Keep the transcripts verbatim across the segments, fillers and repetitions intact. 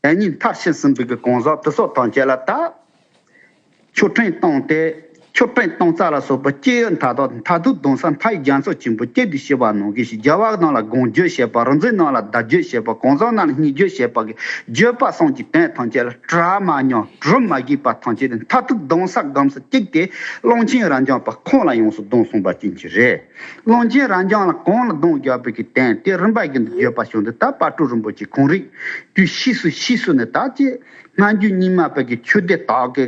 དེ་ཉིད་མཐར་ཕྱིན་ཟིན་པའི་གི་གང་ཟག་དེ་ཚོ་ཐམས་ཅད་ལ་ད། མཆོད་སྤྲིན་བཏང་སྟེ། མཆོད་སྤྲིན་གཏོང་རྩ་ལ་སོགས་པ་སྐྱེ་བོའི་མཐའ་དག་མཐར་ཐུག་གདུང་སེམས་མཐའ་ཡས་རྒྱ་མཚོ་ཆེན་པོ་གཅིག་ཏུ་ཤེས་པ་ནང་བཞིན་ཞིག་རྒྱལ་བ་རྣམས་ལ་དགོངས་བརྗོད་བྱེད་པ། རིག་འཛིན་རྣམས་ལ་བཟླས་བརྗོད་བྱེད་པ། གང་ཟག་རྣམས་ལ་བསྙེན་བརྗོད་བྱེད་པ་གི་བརྗོད་པ་གསུམ་གྱི་དོན་ཐམས་ཅད་ལ་གྲ་མ་མྱོང་གྲུ་མ་བཞུས་པ་ཐམས་ཅད་དེ་མཐར་ཐུག་གདུང་སེམས་སྒོམ་ས་གཅིག་དེ་ཀློང་ཆེན་རབ་འབྱམས་པ་ཁོང་ལ་ཡོངས་སུ་གདུང་གསུངས་པ་ཅན་གྱི་རེད། ཀློང་ཆེན་རབ་འབྱམས་ལ་གང་ལ་གདུང་བརྒྱབ་པའི་གི་དོན་དེ་རིམ་པ་བཞིན་དུ་བརྗོད་པ་བྱུང་སྟེ། ད་དཔལ་སྤྲུལ་རིན་པོ་ཆེ་ཁོང་རིགས་དུས་ཕྱིས་སུ་ཕྱིས་སུ་ནས་ད་ཅི་སྔ་འགྱུར་རྙིང་མ་པའི་གི་ཆོས་སྡེ་དག་གི་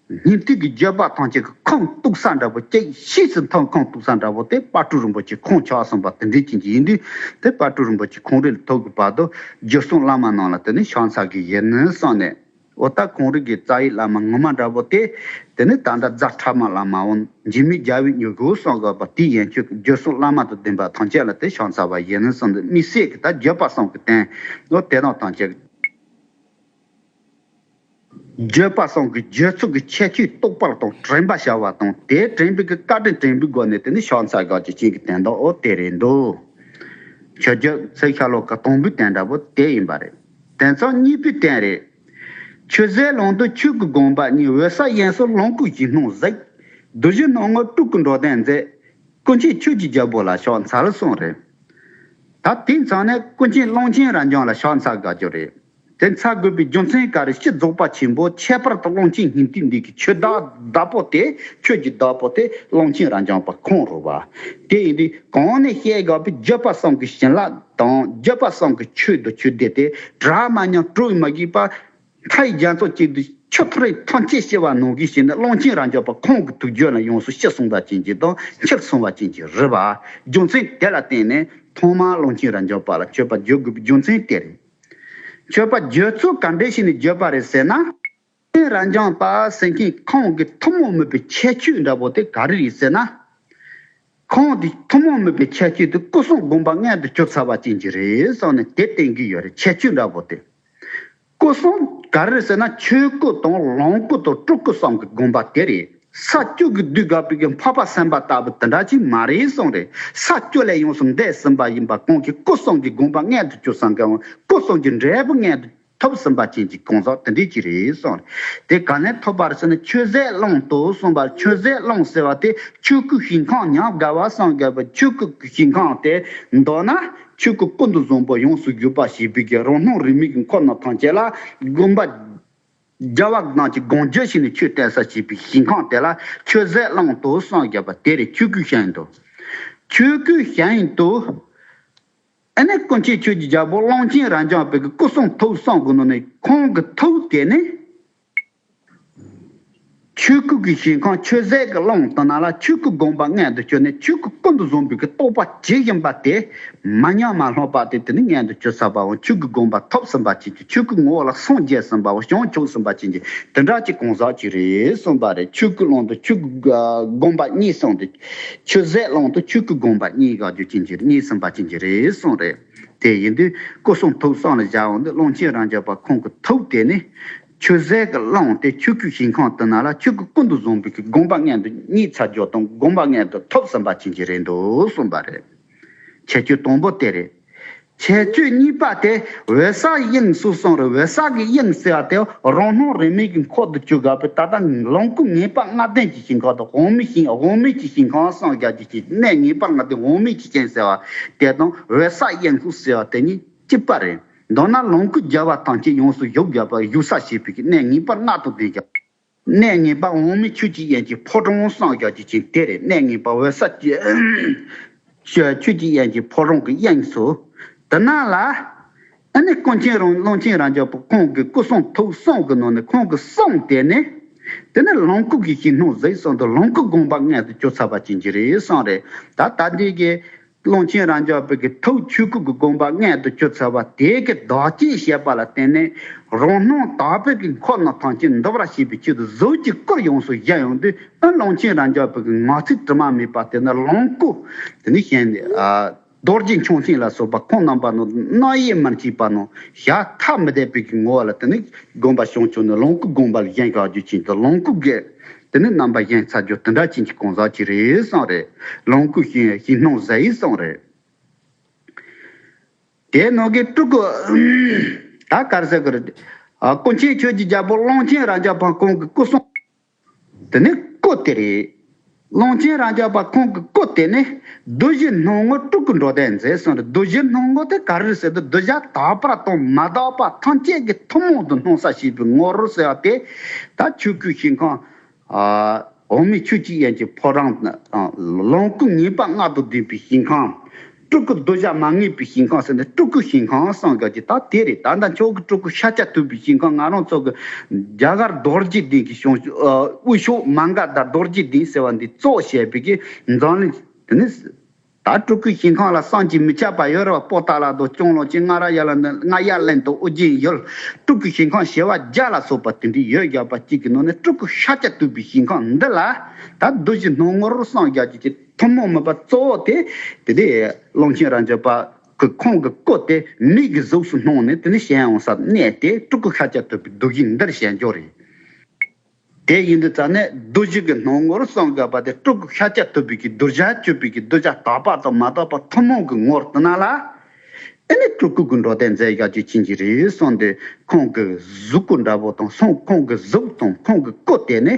སྙིང་ཐིག་གི་བརྗོད་པ་ཐམས་ཅད་ཀྱི་ཁུངས་གཏུགས་ས་འདྲ་པོ་ཅིག་ཕྱིས་སུ་མཐོང་ཁུངས་གཏུགས་ས་འདྲ་པོ་དེ་དཔལ་སྤྲུལ་རིན་པོ་ཆེ་ཁོང་ཆགས་སོང་པ་དེ་འདྲའི་ཅན་གྱི་ཡིན་དུས། དེ་དཔལ་སྤྲུལ་རིན་པོ་ཆེ་ཁོང་རིགས་ལ་ཐུག་གི་བར་དུ་རྗེ་བཙུན་བླ་མ་རྣམས་ལ་དེ་ནི་ཕྱག་འཚལ་གྱི་ཡིན་ནི་གསུངས་ནས། འོ་ད་ཁོང་རིགས་ཀྱི་རྩ་བའི་བླ་མ་ངོ་མ་འདྲ་པོ་དེ། དེ་ནི་ད་ལྟ་རྫ་ཕྲ་མ་བླ་མའོ། འཇིགས་མེད་རྒྱལ་བའི་མྱུ་གུ་གསུངས་དགོས་པ་དེ་ཡན་ཆོད་ཀྱི་རྗེ་བཙུན་བླ་མ་དང་ལྡན་པ་ཐམས་ཅད་ལ་དེ་ཕྱག་འཚལ་བ་ཡིན་ནི་གསུངས་ཏེ། དམིགས་བསལ་གྱི་ད་བརྗོད་པ་གསུམ་གྱི་དོན། འོ་དེ་དང་ཐམས་ཅད་བརྗོད་པ་གསུམ་གྱི་བརྗོད་ཚུལ་གྱི་ཁྱད་ཆོས་རྟོགས་པར་དང་དྲན་པར་བྱ་བ་དང་། དེ་དྲན་པའི་གི་བཀའ་དྲིན་དྲན་པའི་སྒོ་ནས་དེ་ནི་ཕྱག་འཚལ་དགོས་ཀྱི་རྐྱེན་གྱི་དོན་དག་འོ་དེ་རེད་འདུག་མཆོད་བརྗོད་ཚིག་ཤར་ལོགས་ཀྱི་དང་པོའི་དོན་འདྲ་པོ་དེ་ཡིན་པ་རེད། དེ་མཚམས་གཉིས་པའི་དོན་རེད། མཆོད་རྫས་ཀློང་དུ་ཆོས་སྐུ་དགོངས་པ་གཉིས། འོད་གསལ་དབྱིངས་སུ་ལོངས་སྐུ་གཞི་སྣང་གཟིགས། བདུད་བཞི་སྣང་ངོར་སྤྲུལ་སྐུ་འགྲོ་དོན་མཛད། ཀུན་མཁྱེན་ཆོས་ཀྱི་རྒྱལ་པོ་ལ་ཕྱག་འཚལ་གསུངས་རེད། ད་དེ་མཚམས་ནས་ཀུན་མཁྱེན་ཀློང་ཆེན་རབ་འབྱམས་ལ་ཕྱག་འཚལ་དགོས་ཀྱི་རེད། དེ་འཚལ་དགོས་པའི་རྒྱུ་མཚན་ག་རེ། སྤྱི་རྫོགས་པ་ཆེན་པོ་ཁྱད་པར་དུ་ཀློང་ཆེན་སྙིང་ཐིག་འདི་གི་ཆོས་བདག་བདག་པོ་དེ། ཆོས་ཀྱི་བདག་པོ་དེ་ཀློང་ཆེན་རབ་འབྱམས་པ་ཁོང་རེད་པ། དེ་ཡིན་དུས་གོང་ནས་བཤད་དགོས་པའི་བརྗོད་པ་གསུམ་གྱི་བྱིན་རླབས་དང་། བརྗོད་པ་གསུམ་གྱི་ཆོས་དང་ཆོས་སྡེ་དེ་གྲ་མ་མྱོང་གྲུ་མ་བཞུས་པ། མཐའ་ཡས་རྒྱ་མཚོ་གཅིག་ཏུ་ཆུ་ཐིགས་ཐམས་ཅད་ཤེས་པ་ནང་བཞིན་བྱས་ནས་ཀློང་ཆེན་རབ་འབྱམས་པ་ཁོང་གི་ཐུགས་རྒྱུད་ལ་ཡོངས་སུ་ཤར་སོང་བ་ཅན་གྱི་དང་། ཁྱབ་སོང་བ་ཅན་གྱི་རེད་པ། རྒྱུ་མཚན་དེ་ལ་བརྟེན་ནས་ཐོག་མར་ཀློང་ཆེན་རབ་འབྱམས་པ་ལ་མཆོད་པ་བརྗོད་དགོས་པའི་རྒྱུ་མཚན་དེ་རེད། མཆོད་པ་བརྗོད་ཚུལ་ག་འདྲ་ཞིག་ནས་བརྗོད་པ་རེད་ཟེར་ན། རབ་འབྱམས་པ་ཟེར་མཁན་ཁོང་གི་ཐུན་མོང་མིན་པའི་ཁྱད་ཆོས་འདྲ་པོ་དེ་ག་རེ་རེད་ཟེར་ན། ཁོང་དེ་ཐུན་མོང་མིན་པའི་ཁྱད་ཆོས་དེ་སྐུ་གསུམ་དགོངས་པ་མངོན་དུ་གྱུར་ཚར་བ་ཅན་གྱི་རེད་གསུངས་ནས་དེ་བསྟན་གྱི་ཡོད་རེད། ཁྱད་ཆོས་འདྲ་པོ་དེ། སྐུ་གསུམ་ག་རེ་ཟེར་ན། ཆོས་སྐུ་དང་ལོངས་སྐུ་དང་སྤྲུལ་སྐུ་གསུམ་གྱི་དགོངས་པ་དེ་རེད། ས་བཅུ་གི་བསྡུས་དགོས་པའི་གི་འཕགས་པ་སེམས་དཔའ་ལྟ་བུ་དེ་འདྲ་ཅིག་མ་རེད་གསུངས་རེད། ས་བཅུ་ལས་ཡོངས་སུ་འདས་ཟིན་པ་ཡིན་པ། ཁོང་གིས་སྐུ་གསུམ་གྱི་དགོངས་པ་མངོན་དུ་གྱུར་ཟིན་མཁན། སྐུ་གསུམ་གྱི་འབྲས་བུ་མངོན་དུ་ཐོབ་ཟིན་པ་ཅན་གྱི་གང་ཟག་དེ་འདྲས་ཅིག་རེད་གསུངས་རེད། དེ་ག་ནས་ཐོབ་པ་རེད་ཟེར་ན། མཆོད་རྫས་ཀློང་དུ་གསུངས་པ། མཆོད་རྫས་ཀློང་ཟེར་བ་དེ་ཆོས་སྐུའི་ཞིང་ཁམས་ཉམས་དགའ་བ་གསུངས་དགོས་པ། ཆོས་སྐུ་གི་ཞིང་ཁམས་དེ་མདོར་ན་ཆོས་སྐུ་ཀུན་ཏུ་བཟང་པོ་ཡོངས་སུ་བཞུགས་པ་ཞེས་པའི་གི་རང་སྣང་རིས་མེད་ཀྱི་འཁོར་རྣམས་ཐམས་ཅད་ལ་དགོངས་པ། རྒྱལ་བ་རྣམས་ཀྱིས་དགོངས་བརྒྱུད་བྱས་ནས་ཆོས་བསྟན་ས་ཞེས་པའི་ཞིང་ཁམས་དེ་ལ་མཆོད་རྫས་ཀློང་དུ་གསུངས་དགོས་པ་དེ་རེད། ཆོས་སྐུའི་ཞིང་དུ། ཆོས་སྐུའི་ཞིང་དུ། ཨ་ནི་ཀུན་མཁྱེན་ཆོས་ཀྱི་རྒྱལ་པོ་ཀློང་ཆེན་རབ་འབྱམས་པའི་གི་སྐུ་གསུང་ཐུགས་གསུམ་གྱི་ནང་ནས་ཁོང་གི་ཐུགས་དེ་ནི། ཆོས་སྐུ་གི་ཞིང་ཁམས་མཆོད་རྫས་ཀྱི་ཀློང་དེ་ནང་ལ་ཆོས་སྐུ་དགོངས་པ་མངོན་དུ་གྱུར་ནས། ཆོས་སྐུ་ཀུན་ཏུ་བཟང་པོའི་གི་རྟོགས་པ་ཇི་བཞིན་པ་དེ་མ་ཉམས་མ་ལྷོད་པ་དེ་དེ་ནི་མངོན་དུ་གྱུར་ཚར་བའོ། ཆོས་སྐུ་དགོངས་པ་ཐོབ་ཟིན་པ་ཅན་གྱི། ཆོས་སྐུ་ངོ་བོ་ལ་སངས་རྒྱས་ཟིན་པའོ། བྱང་ཆུབ་ཟིན་པ་ཅན་གྱི་དེ་འདྲ་ཅིག་གང་ཟག་ཅིག་རེད་གསུངས་པ་རེད། ཆོས་སྐུ་ཀློང་དུ་ཆོས་སྐུ་དགོངས་པ་གཉིས་གསུངས་ཏེ། མཆོད་རྫས་ཀློང་དུ་ཆོས་སྐུ་དགོངས་པ་གཉིས་བཞག་རྒྱུ་ཅན་གྱི་གཉིས་ཟིན་པ་ཅན་གྱི་རེད་གསུངས་རེད། དེ་ཡིན་དུས་སྐུ་གསུང་ཐུགས་གསུམ་ལ་བཞག་འོང་དུས་ཀློང་ཆེན་རབ་འབྱམས་པ་ཁོང་གི་ཐུགས་དེ་ནི་མཆོད་རྫས་ཀྱི་ཀློང་དེ་ཆོས་སྐུའི་ཞིང་ཁམས་དེ་ནང་ལ་ཆོས་སྐུ་ཀུན་ཏུ་བཟང་པོའི་གི་དགོངས་པ་མངོན་དུ་རྙེད་ཚར་རྒྱུ་དང་། དགོངས་པ་མངོན་དུ་ཐོབ་ཟིན་པ་ཅན་གྱི་རེད་འདུག་གསུངས་པ་རེད། ཁྱད་ཆོས་དང་པོ་དེ་རེད། ཁྱད་ཆོས་གཉིས་པ་དེ་འོད་གསལ་དབྱིངས་སུ་གསུངས་རེད། འོད་གསལ་གྱི་དབྱིངས་ཟེར་བ་དེ་རང་སྣང་རིས་མེད་ཀྱི་འཁོར་དུ་གྱུར་དགོས་པའི་ད་ལྟ་ལོངས་སྐུ་ངེས་པ་ལྔ་ལྡན་གྱི་ཞིང་ཁམས་དང་། དབང་མེད་ཞིང་། དབང་མེད་ཀྱི་ཞིང་ཁམས་གསུངས་རྒྱུ་ཅན་གྱི་གནས་ངེས་པ་ལྔ་ལྡན་དབང་མེད་ཀྱི་ཞིང་ཟེར་བ་དེ་དང་། འོད་གསལ་དབྱིངས་སུ་ཟེར་བ་དེ་གཉིས་གཅིག་པ་རེད། མདོར་ན་ལོངས་སྐུ་རྒྱལ་བ་ཐམས་ཅད་ཡོངས་སུ་བཞུགས་དགོས་པ། བཞུགས་ས་ཞེས་པའི་གནས་ངེས་པ་ལྔ་དང་ལྡན་ཀྱང་། གནས་ངེས་པ་དབང་མེད་ཆོས་ཀྱི་དབྱིངས་ཀྱི་ཕོ་བྲང་གསུངས་རྒྱུ་ཅན་དེ་རེད། གནས་ངེས་པ་འོད་གསལ་གྱི་ཆོས་ཀྱི་དབྱིངས་ཀྱི་ཕོ་བྲང་གི་དབྱིངས་སུ། དེ་ནང་ལ་ཨ་ནི་ཀུན་མཁྱེན་རང་ཀློང་ཆེན་རབ་འབྱམས་པ་ཁོང་གི་སྐུ་གསུང་ཐུགས་གསུམ་གྱི་ནང་ནས་ཁོང་གི་གསུང་དེ་ནི། དེ་ནི་ལོངས་སྐུ་གི་ཞིང་སྣང་གཟིགས་གསུངས་དུས་ལོངས་སྐུ་དགོངས་པ་མངོན་དུ་གྱུར་ཚར་བ་ཅན་གྱི་རེད་གསུངས་རེད། ད་ལྟ་འདི་གི་ཀློང་ཆེན་རབ་འབྱམས་པའི་གི་ཐུགས་ཆོས་སྐུ་གི་དགོངས་པ་མངོན་དུ་གྱུར་ཚར་བ་དེ་གི་བདག་ཅེས་བཤད་པ་ལ་བརྟེན་ནས། རང་སྣང་དག་པའི་གི་འཁོར་རྣམས་ཐམས་ཅད་འདུལ་བར་བྱེད་པའི་ཆེད་དུ་གཟུགས་ཀྱི་སྐུར་ཡོངས་སུ་བཞེངས་ཡོང་དུས། ཨ་ཀློང་ཆེན་རབ་འབྱམས་པའི་གི་ངག་ཚིག་དྲི་མ་མེད་པ་དེ་ནི་ལོངས་སྐུ། དེ་ནི་གཞན་ཨ་རྡོ་རྗེ་འཆང་ཆེན་ལ་སོགས་པ་ཁོང་རྣམ་པ་རྣམས་རྣམ་དབྱེ་མི་ཕྱེད་པ་རྣམས་བྱ་ཐབས་མི་ལྡན་པའི་གི་ངོ་བོ་ལ་དེ་ནི་དགོངས་པ་བྱང་ཆུབ་ནི་ལོངས་སྐུ་དགོངས་པ་ལ་བཞེངས་བཞག་རྒྱུ་ཅན་དུ་ལོངས་སྐུ་གི། དེ་ནི་རྣམ་པ་བཞེངས་ཚར་རྒྱུ་དེ་འདྲ་ཅན་གྱི་གང་ཟག་ཅིག་རེད་གསུངས་རེད། ལོངས་སྐུ་ཞིང་ཞིང་སྣང་གཟིགས་གསུངས་རེད། དེ་ནང་གི་སྤྲུལ་སྐུ། ད་ ད་ག་རེ་ཟེར་གི་རེད། ཨ། ཀུན་མཁྱེན་ཆོས་ཀྱི་རྒྱལ་པོ་ཀློང་ཆེན་རབ་འབྱམས་པ་ཁོང་གི་སྐུ་གསུང་། དེ་ནི་སྐུ་དེ་རེད། ཀློང་ཆེན་རབ་འབྱམས་པ་ཁོང་གི་སྐུ་དེ་ནི་བདུད་བཞི་སྣང་ངོར་སྤྲུལ་སྐུ་འགྲོ་དོན་མཛད་གསུངས་རེད། བདུད་བཞི་སྣང་ངོ་དེ་ག་རེ་ཟེར་དུས། གདུལ་བྱ་དག་པ་དང་མ་དག་པ་ཐམས་ཅད་ཀྱི་ཐུན་མོང་དུ་སྣང་ས་བྱེད་པའི་ངོ་བོར་ཟེར་བ་དེ། ད་ཆོས་སྐུའི་ཞིང་ཁམས། ཨ། འོག་མིན་ཆོས་ཀྱི་དབྱིངས་ཀྱི་ཕོ་བྲང་དང་། ལོངས་སྐུ་ངེས་པ་མངལ་དུ་ལྡན་པའི་ཞིང་ཁམས། སྤྲུལ་སྐུ་གདུལ་བྱ་མ་ངེས་པའི་ཞིང་ཁམས་ཟེར་ནས། སྤྲུལ་སྐུའི་ཞིང་ཁམས་གསུངས་ཀྱང་གི་ད་དེ་རེད། ད་ལྟ་ཁྱོད་ཀྱི་སྤྲུལ་སྐུ་ཤཱཀྱ་ཐུབ་པའི་ཞིང་ཁམས། ང་རང་ཚོ་གི་རྒྱ་གར་རྡོ་རྗེ་གདན་གྱི་གཞུང་། ཨ། དབུ་ཞྭ་མ་ག་དྷ་རྡོ་རྗེ་གདན་ཟེར་བ་འདི་གཙོ་བྱས་པའི་གི་འཛམ་གླིང་དེ་ནི། ད་སྤྲུལ་སྐུའི་ཞིང་ཁམས་ལ་བསམ་གྱིས་མི་ཁྱབ་པ་ཡོད་རེད་བ། པོ་ཏ་ལ་དང་ལྕང་ལོ་ཅན། མངའ་ར་ཡ་ལ་ནི། རྔ་ཡབ་གླིང་དང་ཨོ་རྒྱན་ཡུལ། སྤྲུལ་སྐུའི་ཞིང་ཁམས་བྱེ་བ་བརྒྱ་ལ་སོགས་པ་དེ་འདྲའི་ཡོད་བཞག་པ་གཅིག་གི་ནང་ནས། སྤྲུལ་སྐུ་ཤཱཀྱ་ཐུབ་པའི་ཞིང་ཁམས་འདི་ལ། ད་བདུད་བཞི་སྣང་ངོར་སངས་རྒྱས་ཀྱི་ཐུན་མོང་མིན་པ་གཙོ་བོ་དེ། དེ་དེ་ཀློང་ཆེན་རབ་འབྱམས་པ་ཁོང་གི་སྐུ་དེ་མིའི་གཟུགས་སུ་སྣང་ནས། དེ་ནི་གཞན་དབང་སར་གནས་ཏེ། སྤྲུལ་སྐུ་ཤཱཀྱ་ཐུབ་པའི་གདུལ་ཞིང་འདིར་བཞེངས་རྒྱུ་རེད། དེ་ཡིན་དུས་ཙ་ནས་བདུད་བཞི་གི་སྣང་ངོར་སངས་རྒྱས་པ་དེ། སྤྲུལ་སྐུ་ཤཱཀྱ་ཐུབ་པའི་གི་གདུལ་བྱ་སྤྱོད་པའི་གི་གདུལ་བྱ་དག་པ་དང་མ་དག་པ་ཐུན་མོང་གི་ངོར་དེ་ན་ལ། ཨེ་ནི་སྤྲུལ་སྐུ་གི་འགྲོ་དོན་མཛད་བཞག་རྒྱུ་ཅན་གྱི་རེད་གསུངས་ཏེ། ཁོང་གི་གཟུགས་སྐུ་འདྲ་པོ་དང་། སོང་ཁོང་གི་གཟུགས་དང་ཁོང་གི་སྐུ་དེ་ནི།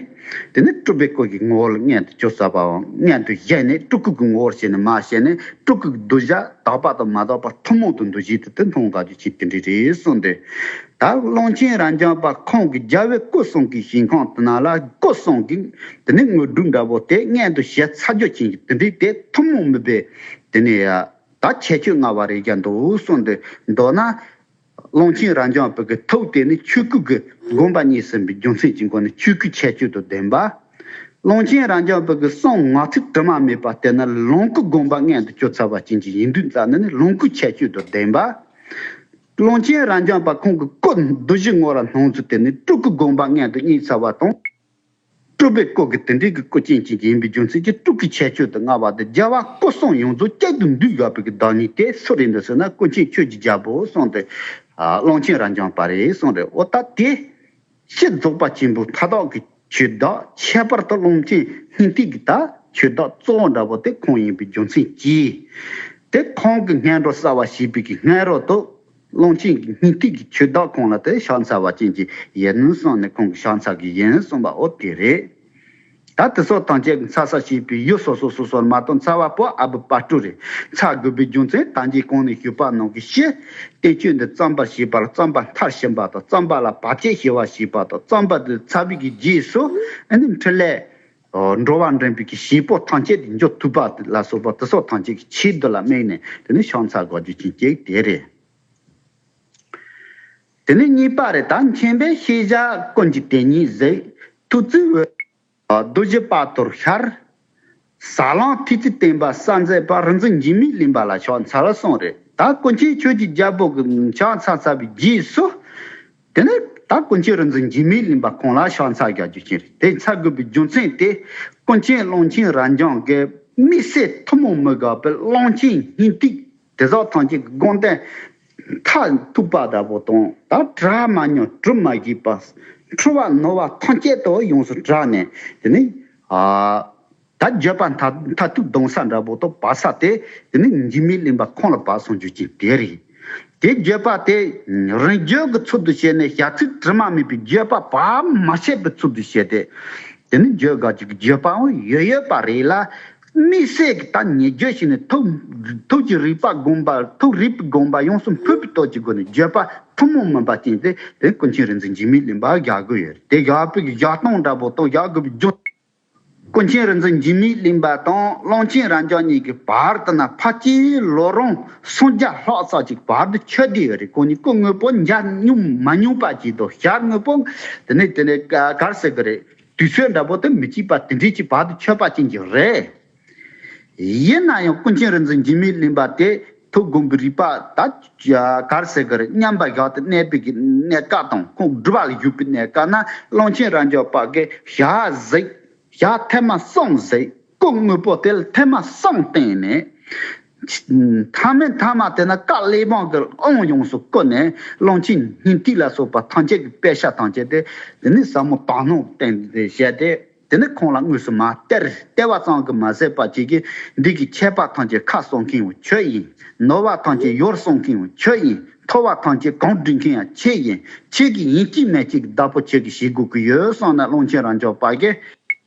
དེ་ནི་སྤྲུལ་པའི་སྐུ་གི་ངོ་བོ་ལ་མངོན་དུ་གྱུར་ཚར་བའང་མངོན་དུ་བཞེངས་ནས། སྤྲུལ་སྐུ་གི་ངོ་བོར་བྱས་ནས་མར་བྱས་ནས། སྤྲུལ་སྐུ་གི་གདུལ་བྱ་དག་པ་དང་མ་དག་པ་ཐུན་མོང་དུ་འདུ་བྱེད་དེ་དེ་མཐོང་བཞག་རྒྱུ་ཅན་དེ་འདྲ་རེད་གསུངས་ཏེ། ད་ཀློང་ཆེན་རབ་འབྱམས་པ་ཁོང་གི་རྒྱལ་བའི་སྐུ་གསུང་གི་ཞིང་ཁམས་དེ་ན་ལ། སྐུ་གསུང་གི་དེ་ནི་དངོས་གྲུབ་འདྲ་པོ་དེ་མངོན་དུ་བྱས་ཚར་རྒྱུ་ཅན་གྱི་དེ་འདྲའི་དེ་ཐུན་མོང་མིན་པའི། དེ་ནི་ཡ་ད་ཁྱད་ཆོས་མངའ་བ་རེད་བཞག་འདུག་གསུངས་ཏེ། མདོར་ན་ཀློང་ཆེན་རབ་འབྱམས་པའི་གི་ཐུགས་དེ་ནི་ཆོས་སྐུ་གི་དགོངས་པ་རྙེད་ཟིན་པའི་རྒྱུ་མཚན་གྱི་སྒོ་ནས་ཆོས་སྐུའི་ཁྱད་ཆོས་དང་ལྡན་པ། ཀློང་ཆེན་རབ་འབྱམས་པའི་གི་གསུང་ངག་ཚིག་དྲི་མ་མེད་པ་དེ་ནི་ལོངས་སྐུའི་དགོངས་པ་མངོན་དུ་གྱུར་ཚར་བ་ཅན་གྱི་ཡིན་དུས་ཙ་ནས་ནི་ལོངས་སྐུའི་ཁྱད་ཆོས་དང་ལྡན་པ། ཀློང་ཆེན་རབ་འབྱམས་པ་ཁོང་གི་སྐུ་བདུད་བཞི་ངོ་ལ་སྣང་ཚུལ་དེ་ནི་སྤྲུལ་སྐུའི་དགོངས་པ་མངོན་དུ་རྙེད་ཚར་བ་དང་། སྤྲུལ་པའི་སྐུ་གི་དེ་འདྲའི་གི་སྐུ་ཅན་ཅན་ཡིན་པའི་རྒྱུ་མཚན་གྱིས། སྤྲུལ་སྐུའི་ཁྱད་ཆོས་དང་མངའ་བ་དེ། རྒྱལ་བ་སྐུ་གསུམ་ཡོངས་རྫོགས་གཅིག་ཏུ་འདུས་ཡོད་པའི་གི་བདག་ཉིད་དེ་སུ་རེད་འདུག་ཟེར་ན། ཀུན་མཁྱེན་ཆོས་ཀྱི་རྒྱལ་པོ་གསུངས་ཏེ། ཨ། ཀློང་ཆེན་རབ་འབྱམས་པ་རེད་གསུངས་ཏེ། འོ་ད་དེ་སྤྱི་རྫོགས་པ་ཆེན་པོའི་མཐའ་དག་གི་ཆོས་བདག། ཁྱད་པར་དུ་ཀློང་ཆེན་སྙིང་ཐིག་གི་ད་ཆོས་བདག་གཙོ་བོ་འདྲ་པོ་དེ་ཁོང་ཡིན་པའི་རྒྱུ་མཚན་གྱིས། དེ་ཁོང་གི་སྔོན་འགྲོ་གསལ་བར་བྱེད་པའི་གི་སྔོན་འགྲོ་དུ། ཀློང་ཆེན་གྱི་སྙིང་ཐིག་གི་ཆོས་བདག་ཁོང་ལ་དེ་ཕྱག་འཚལ་བ་ཅན་གྱི་ཡིན་གསུངས་ནས། ཁོང་གི་ཕྱག་འཚལ་གྱི་ཡིན་གསུངས་པ་འོ་དེ་རེད། ད་དེ་སོགས་ཐམས་ཅད་ཀྱི་འཚལ་ས་བྱེད་པའི་ཡུལ་སོ་སོ་སོ་སོར་མ་གཏོགས། འཚལ་བ་པོ་ཨ་བུ་དཔལ་སྤྲུལ་རེད། འཚལ་དགོས་པའི་རྒྱུ་མཚན་ད་གིན་གོང་ནས་ཞུས་པ་ནང་གི་ཕྱིར། བསྟན་བཅོས་འདི་བརྩམས་པར་བྱེད་པ་ལ་བརྩམས་པ་མཐར་ཕྱིན་པ་དང་། བརྩམས་པ་ལ་བར་ཆད་ཞི་བར་བྱེད་པ་དང་། བརྩམས་པ་འདི་འཚལ་བའི་གི་རྗེས་སུ་ཨ་ནི་འཕྲིན་ལས་འགྲོ་བ་འདྲེན་པའི་གི་བྱེད་པོ་ཐམས་ཅད་དེ་འཇུག་ཐུབ་པ་ལ་སོགས་པ་དེ་སོགས་ཐམས་ཅད་ཀྱི་ཆེད་དུ་ལ་དམིགས་ནས། དེ་ནི་ཕྱག་འཚལ་དགོས་རྒྱུ་ཅན་གཅིག་དེ་རེད། དེ་ནས་གཉིས་པ་རེད། ད་མཁྱེན་པའི་ཤེས་བྱ་ཀུན་གྱི་དེ་ཉིད་གཟིགས། ཐུགས་བརྩེ་འོད། རྡོ་རྗེ་དཔལ་གཏོར་ཤར། ཟབ་ལམ་ཐེག་ཚད་བསྟན་པ་གསལ་མཛད་པ། རིག་འཛིན་འཇིགས་མེད་གླིང་པ་ལ་ཕྱག་འཚལ་གསུངས་རེད། ད་ཀུན་མཁྱེན་ཆོས་ཀྱི་རྒྱལ་པོ་གི་ཕྱག་འཚལ་ཚར་བའི་རྗེས་སུ། དེ་ནས་ད་ཀུན་མཁྱེན་རིག་འཛིན་འཇིགས་མེད་གླིང་པ་ཁོང་ལ་ཕྱག་འཚལ་རྒྱག་རྒྱུ་ཅན་རེད། དེ་འཚལ་དགོས་པའི་རྒྱུ་མཚན་དེ། ཀུན་མཁྱེན་ཀློང་ཆེན་རབ་འབྱམས་ཀྱི་དམིགས་བསལ་ཐུན་མོང་མི་འགག་པའི་ཀློང་ཆེན་སྙིང་ཐིག་དེ་སོགས་ཐམས་ཅད་ཀྱི་དགོངས་དོན་མཐར་ཐུག་པ་འདྲ་པོ་དང་། ད་གྲགས་མ་མྱོང་གྲུབ་མ་བཞེད་པ། འཁྲུལ་བ་ནོར་བ་ཐམས་ཅད་དུ་ཡོངས་སུ་བྲལ་ནས། དེ་ནི་ཨ་ད་བརྗོད་པ་མཐར་མཐར་ཐུག་གདུང་ས་འདྲ་པོ་དང་བབས་ས་དེ། དེ་ནི་འཇིགས་མེད་གླིང་པ་ཁོང་ལ་བབས་སོང་རྒྱུ་ཅན་དེ་རེད། དེ་བརྗོད་པ་དེ་རིང་བརྗོད་ཀྱི་ཚུལ་དུ་བྱས་ནས། བྱ་ཚིག་དྲི་མ་མེད་པའི་བརྗོད་པ་བག་མ་ཆད་པའི་ཚུལ་དུ་བྱས་ཏེ། དེ་ནི་བརྗོད་དགོས་ཀྱི་བརྗོད་པའང་ཡོད་ཡོད་པ་རེད་ལ། དམིགས་བསལ་གྱི་ད་ཉེ་བརྗོད་བྱས་ནས་ཐུགས་ཐུགས་ཀྱི་རིག་པ་བསྒོམ་པ། ཐུགས་རིག་པའི་བསྒོམ་པ་ཡོངས་སུ་འཕོས་པའི་སྟོབས་ཀྱི་སྒོ་ནས་བརྗོད་པ་ཐུན་མོང་མིན་པ་ཅན་དེ། དེ་ཀུན་མཁྱེན་རིག་འཛིན་འཇིགས་མེད་གླིང་པ་བཞག་གི་ཡོད་རེད། དེ་བཞག་པའི་གི་བཞག་སྟངས་འདྲ་པོ་དང་། བཞག་དགོས་པའི་རྒྱུ། ཀུན་མཁྱེན་རིག་འཛིན་འཇིགས་མེད་གླིང་པ་དང་ཀློང་ཆེན་རབ་འབྱམས་གཉིས་ཀྱི་བར་དུ་ན་ཕལ་ཆེར་ལོ་རིམ་སུམ་བརྒྱ་ལྷག་ཙམ་ཅིག་བར་དུ་ཆོད་བསྡད་ཡོད་རེད། ཁོང་གཉིས་སྐུ་དངོས་པོ་མཇལ་མྱོང་མ་མྱོང་པ་ཅིག་དང་། ཞལ་དངོས་པོ་དེ་ནས་དེ་ནས་ག་ག་རེ་ཟེར་གི་རེད། དུས་ཚོད་འདྲ་པོ་དེ་མི་གཅིག་པ་དེ་འདྲའི་ཅིག་བར་དུ་ཆོད་པ་ཅན་ཅིག་རེད། ཡིན་ན་ཡང་ཀུན་མཁྱེན་རིག་འཛིན་འཇིགས་མེད་གླིང་པ་དེ་ཐུགས་དགོངས་པའི་རིག་པ་ད་ག་རེ་ཟེར་གི་རེད། མཉམ་པ་བཞག་སྟེ་གནས་པའི་གི་གནས་སྐབས་དང་། ཁོང་སྒྲུབ་པ་ལ་བཞུགས་པའི་གནས་སྐབས་ན། ཀློང་ཆེན་རབ་འབྱམས་པ་གིས་ཞལ་གཟིགས། ཞལ་ཐེངས་མ་གསུམ་གཟིགས། སྐུ་དངོས་པོ་དེ་ལ་ཐེངས་མ་གསུམ་བསྟན་ནས། མཐའ་མའི་མཐའ་མ་དེ་ན་བཀའ་གླེགས་བམ་གྱི་དབང་ཡོངས་སུ་བསྐུར་ནས། ཀློང་ཆེན་སྙིང་ཐིག་ལ་སོགས་པ་ཐམས་ཅད་ཀྱི་དཔེ་ཆ་ཐམས་ཅད་དེ། དེ་ནི་ཟབ་མོ་དག་སྣང་བསྟན་ཏེ་བཞག་སྟེ། དེ་ནི་ཁོང་ལ་དངོས་སུ་མ་སྟེར། སྟེར་བ་ཙམ་གྱིས་མ་ཟད་པ་བཅས་ཀྱིས་འདི་གི་ཆད་པ་ཐམས་ཅད་ཁ་གསོ་མཁན་ཡང་ཁྱོད་ཡིན། ནོར་བ་ཐམས་ཅད་ཡོར་གསུང་མཁན་ཡང་ཁྱོད་ཡིན། ཐོབ་པ་ཐམས་ཅད་གང་སྒྲུབ་མཁན་ཡང་ཁྱེད་ཡིན། ཁྱེད་ཀྱིས་ཡིན་གཅིག་མིན་གཅིག་བདག་པོ་ཁྱེད་ཀྱིས་བྱེད་དགོས་ཀྱི་ཡོད་གསུངས་ནས། ཀློང་ཆེན་རབ་འབྱམས་པ་གིས་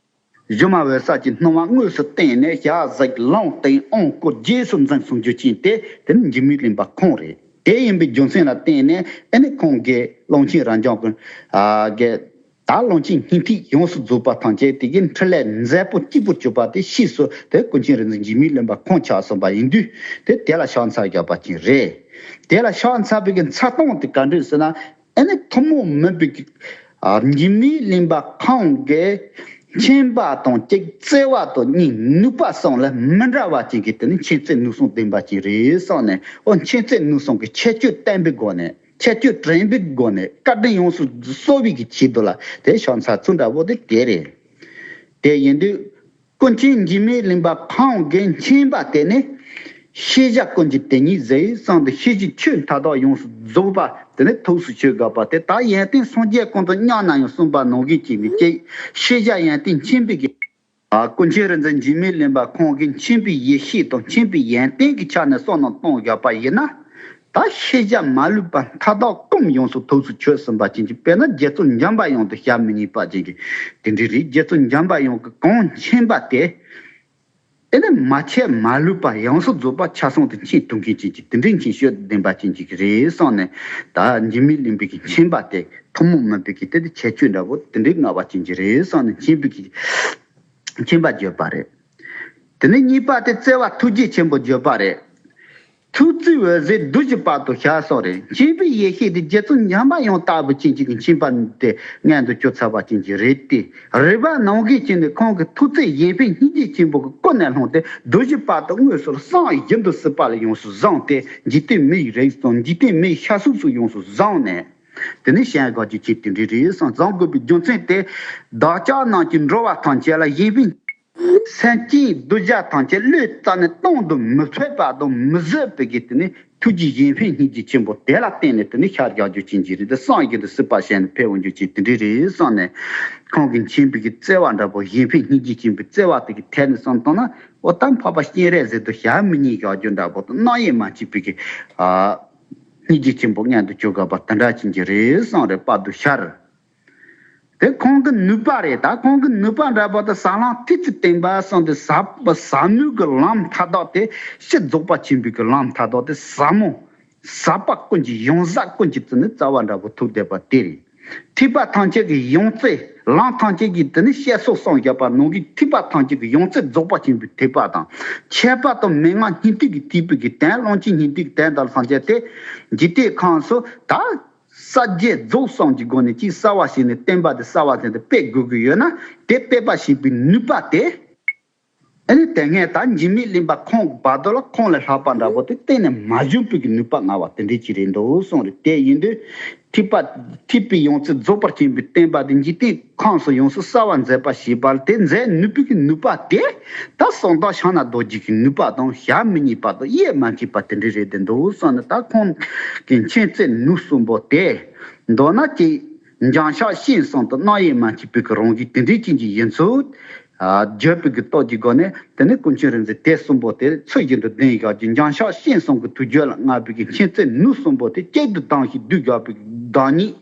སྒྱུ་མ་འོད་གསལ་གྱི་སྣང་བ་དངོས་སུ་བསྟན་ནས། ཞལ་གཟིགས་ལུང་བསྟན་དབང་བསྐུར་རྗེས་སུ་འཛིན་གསུང་རྒྱུ་ཅན་དེ་དེ་ནི་འཇིགས་མེད་གླིང་པ་ཁོང་རེད། དེ་ཡིན་པའི་རྒྱུ་མཚན་ལ་བརྟེན་ནས་ཨ་ནི་ཁོང་གིས་ཀློང་ཆེན་རབ་འབྱམས་ཀྱི་ཨ་གི་ད་ཀློང་ཆེན་སྙིང་ཐིག་ཡོངས་སུ་རྫོགས་པ་ཐམས་ཅད་དེ་གི་འཕྲིན་ལས་མཛད་པོ་གཅིག་པུར་གྱུར་པ་དེ་ཕྱིས་སུ་དེ་ཀུན་མཁྱེན་རིག་འཛིན་འཇིགས་མེད་གླིང་པ་ཁོང་ཆགས་སོང་བ་ཡིན་དུས། དེ་དེ་ལ་ཕྱག་འཚལ་བརྒྱབ་པ་ཅིག་རེད། དེ་ལ་ཕྱག་འཚལ་བའི་གི་འཚལ་སྟངས་དེ་ག་འདྲ་ཟེར་ན། ཨ་ནི་ཐུན་མོང་མིན་པའི་གི་ཨ་འཇིགས་མེད་གླིང་པ་ཁོང་གིས་མཁྱེན་པ་དང་གཅིག་བརྩེ་བ་དང་གཉིས་ནུས་པ་གསུམ་ལ་མི་འདྲ་བ་ཅན་གྱི་དེ་ནི་མཁྱེན་བརྩེ་ནུས་གསུམ་ལྡན་པ་ཅིག་རེད་གསུངས་ནས། ཨོ་མཁྱེན་བརྩེ་ནུས་གསུམ་གྱི་ཁྱད་ཆོས་བསྟན་པའི་སྒོ་ནས། ཁྱད་ཆོས་དྲན་པའི་སྒོ་ནས། བཀའ་དྲིན་ཡོངས་སུ་གསོ་བའི་གི་ཆེད་དུ་ལ་དེ་ཕྱག་འཚལ་ཚུལ་འདྲ་པོ་དེ་དེ་རེད། དེ་ཡིན་དུས་ཀུན་མཁྱེན་འཇིགས་མེད་གླིང་པ་ཁོང་གིས་མཁྱེན་པ་དེ་ནི་ཤེས་བྱ་ཀུན་གྱི་དེ་ཉིད་ཟེར་གསུངས་ཏེ། ཤེས་བྱའི་ཆོས་མཐའ་དག་ཡོངས་སུ་རྫོགས་པ་དེ་ནི་ཐུགས་སུ་ཆུད་དགོས་པ་དེ། ད་ཡོན་ཏན་སངས་རྒྱས་ཀུན་ཏུ་མཉམ་ན་ཡང་གསུངས་པ་ནང་བཞིན་བྱས་ནས་ཀྱི་ཤེས་བྱ་ཡོན་ཏན་མཁྱེན་པའི་གི་ཨ་ཀུན་མཁྱེན་རིག་འཛིན་འཇིགས་མེད་གླིང་པ་ཁོང་གིས་མཁྱེན་པའི་ཡེ་ཤེས་དང་མཁྱེན་པའི་ཡོན་ཏན་གྱི་ཆ་ནས་བསམ་བློ་གཏོང་དགོས་པ་ཡིན་ན། ད་ཤེས་བྱ་མ་ལུས་པ་མཐའ་དག་ཀུན་ཡོངས་སུ་ཐུགས་སུ་ཆུད་ཟིན་པ་ཅན་གྱི། དཔེར་ན་རྗེ་བཙུན་འཇམ་པའི་དབྱངས་དེ་ཞལ་མི་གཉིས་པ་ཅན་གྱི་དེ་འདྲ་རེད། རྗེ་བཙུན་འཇམ་པའི་དབྱངས་ཀྱིས་གང་མཁྱེན་པ་དེ། དེ་ནི་མ་ཆད་མ་ལུས་པ་ཡོངས་སུ་རྫོགས་པ་ཆ་ཚང་དུ་མཁྱེན་ཐུབ་མཁན་ཅན་གྱི་དེ་འདྲའི་མཁྱེན་ཤེས་ལྡན་པ་ཅན་ཅིག་རེད་གསུངས་ནས། ད་འཇིགས་མེད་གླིང་པའི་གི་མཁྱེན་པ་དེ་ཐུན་མོང་མིན་པའི་གི་དེ་དེ་ཁྱད་ཆོས་འདྲ་པོ་དེ་འདྲའི་མངའ་བ་ཅན་ཅིག་རེད་གསུངས་ནས་མཁྱེན་པའི་གི་མཁྱེན་པ་བརྗོད་པ་རེད། དེ་ནས་གཉིས་པ་དེ་བརྩེ་བ་ཐུགས་རྗེ་ཆེན་པོ་བརྗོད་པ་རེད། ཐུགས་བརྩེ་འོད་ཟེར་རྡོ་རྗེ་དཔལ་དུ་ཞལ་གསུངས་རེད། མཁྱེན་པའི་ཡེ་ཤེས་དེ་རྗེ་བཙུན་འཇམ་པའི་དབྱངས་ལྟ་བུ་ཅན་ཅིག་གི་མཁྱེན་པ་དེ་མངོན་དུ་གྱུར་ཚར་བ་ཅན་ཅིག་རེད་དེ། རིག་པ་ནམ་མཁའི་ཅན་དེ་ཁོང་གི་ཐུགས་བརྩེ་ཡེ་ཤེས་སྙིང་རྗེ་ཆེན་པོ་གི་ཀུན་ནས་བསླངས་ཏེ། རྡོ་རྗེ་དཔལ་དུ་དངོས་སུ་བསམ་བཞིན་དུ་སྲིད་པ་ལ་ཡོངས་སུ་བཟུང་སྟེ། འཇིག་རྟེན་མིའི་རིགས་དང་འཇིག་རྟེན་མིའི་ཤ་གཟུགས་སུ་ཡོངས་སུ་བཟུང་ནས། དེ་ནས་ཞལ་དགའ་རྒྱུ་ཅན་དེ་འདྲ་རེད་གསུངས། བཟུང་དགོས་པའི་རྒྱུ་མཚན་དེ། བདག་ཅག་རྣམས་ཀྱི་འགྲོ་བ་ཐམས་ཅད་ལ་ཡེ་ཤེས་སེམས་ཅན་གདུལ་བྱ་ཐམས་ཅད་བློས་བཏང་ནས་གཏོང་དུ་མི་ཕོད་པ་དང་མི་བཟོད་པའི་གི་དེ་ནི་ཐུགས་རྗེ་ཡེ་ཤེས་སྙིང་རྗེ་ཆེན་པོ་དེ་ལ་བརྟེན་ནས། དེ་ནི་ཤར་རྒྱག་རྒྱུ་ཅན་གྱི་རིགས་དེ་སངས་རྒྱས་དང་སྲིད་པ་གཞན་ལ་ཕེབས་འོང་རྒྱུ་ཅན་དེ་འདྲ་རེད་གསུངས་ནས། ཁོང་གི་མཁྱེན་པའི་གི་བརྩེ་བ་འདྲ་པོ། ཡེ་ཤེས་སྙིང་རྗེ་ཆེན་པོའི་བརྩེ་བ་དེ་གི་ཐད་ནས་བསམ་བཏང་ན། འོ་ད་འཕགས་པ་སྤྱན་རས་གཟིགས་དང་ཞལ་མི་གཉིས་བཞག་རྒྱུ་འདྲ་པོ་དང་། རྣམ་དབྱེ་མ་མཆིས་པའི་གི་ཨ་སྙིང་རྗེ་ཆེན་པོ་མངོན་དུ་གྱུར་དགོས་པ་དེ་འདྲ་ཅན་གྱི་རེད་གསུངས་རེད། དཔལ་དུ་ཤར། དེ་ཁོང་གི་ནུས་པ་རེད། ད་ཁོང་གི་ནུས་པ་འདྲ་པོ་དེ་ཟབ་ལམ་ཐེག་ཆེན་བསྟན་པ་གསུངས་ཏེ། ཟབ་ཟབ་མོའི་གི་ལམ་མཐའ་དག་དེ་ཕྱིར་རྫོགས་པ་ཆེན་པོའི་གི་ལམ་མཐའ་དག་དེ་ཟབ་མོ། ཟབ་པ་ཀུན་གྱི་ཡང་ཟབ་ཀུན་གྱི་དེ་ནི་རྩ་བ་འདྲ་པོ་ཐུག་བསྡད་པ་དེ་རེད། ཐེག་པ་ཐམས་ཅད་ཀྱི་ཡང་རྩེ། ལམ་ཐམས་ཅད་ཀྱི་དེ་ནི་བཤད་སྲོལ་གསུངས་བཞག་པ་ནང་གི་ཐེག་པ་ཐམས་ཅད་ཀྱི་ཡང་རྩེ་རྫོགས་པ་ཆེན་པོའི་ཐེག་པ་དང་། ཁྱད་པར་དུ་མན་ངག་སྙིང་ཐིག་གི་ཐེག་པའི་གི་དོན། ཀློང་ཆེན་སྙིང་ཐིག་གི་དོན་དག་ཐམས་ཅད་དེ་འཇིག་རྟེན་ཁམས་སུ་ད་གསལ་བྱེད་རྫོགས་གསུམ་གྱི་སྒོ་ནས་ཅིག་གསལ་བ་བྱས་ནས་བསྟན་པ་དེ་གསལ་བ་བྱས་ནས་སྤེལ་དགོས་ཀྱི་ཡོད་ན། དེ་སྤེལ་པ་བྱེད་པའི་ནུས་པ་དེ། ཨ་ནི་དེ་སྔའི་ད་འཇིགས་མེད་གླིང་པ་ཁོང་བར་དོ་ལ་ཁོང་ལས་ལྷག་པ་འདྲ་པོ་དེ་གཏན་ནས་མ་བྱུང་བའི་གི་ནུས་པ་མངའ་བ་དེ་འདྲ་ཅིག་རེད་འདུག་གསུངས་རེད། དེ་ཡིན་དུས་ཐེག་པ་ཐེག་པའི་ཡང་རྩེ་རྫོགས་པར་བྱེད་པའི་བསྟན་པ་དེ་འཇིག་རྟེན་ཁམས་སུ་ཡོངས་སུ་གསལ་བར་མཛད་པ་བྱེད་པ་དེ་མཛད་ནུས་པའི་གི་ནུས་པ་དེ། ད་གསང་བདག་ཕྱག་ན་རྡོ་རྗེ་གི་ནུས་པ་དང་ཞལ་མི་གཉིས་པ་དང་དབྱེར་མ་མཆིས་པ་དེ་འདྲ་རེད་དེ་འདུག་གསུངས་ནས། ད་ཁོང་གི་མཁྱེན་བརྩེ་ནུས་གསུམ་པོ་དེ། མདོར་ན་ཅིག་འཇམ་ཕྱག་སྤྱན་གསུམ་དང་རྣམ་དབྱེ་མ་མཆིས་པའི་གི་རང་བཞིན་དེ་འདྲ་ཅན་གྱི་ཡིན་ཚུལ་ཨ་བརྗོད་པའི་གི་སྟོབས་ཀྱི་སྒོ་ནས། དེ་ནས་ཀུན་མཁྱེན་རིག་འཛིན་དེ་གསུམ་པོ་དེ་ཚུལ་བཞིན་དུ་ལྡན་བཞག་རྒྱུ། འཇམ་ཕྱག་སྤྱན་གསུམ་གྱི་ཐུགས་རྒྱུད་ལ་མངའ་བའི་གི་མཁྱེན་བརྩེ་ནུས་གསུམ་པོ་དེ་གཅིག་ཏུ་བསྡམས་ཤིང་བསྡུས་བཞག་པའི་གི་བདག་ཉིད།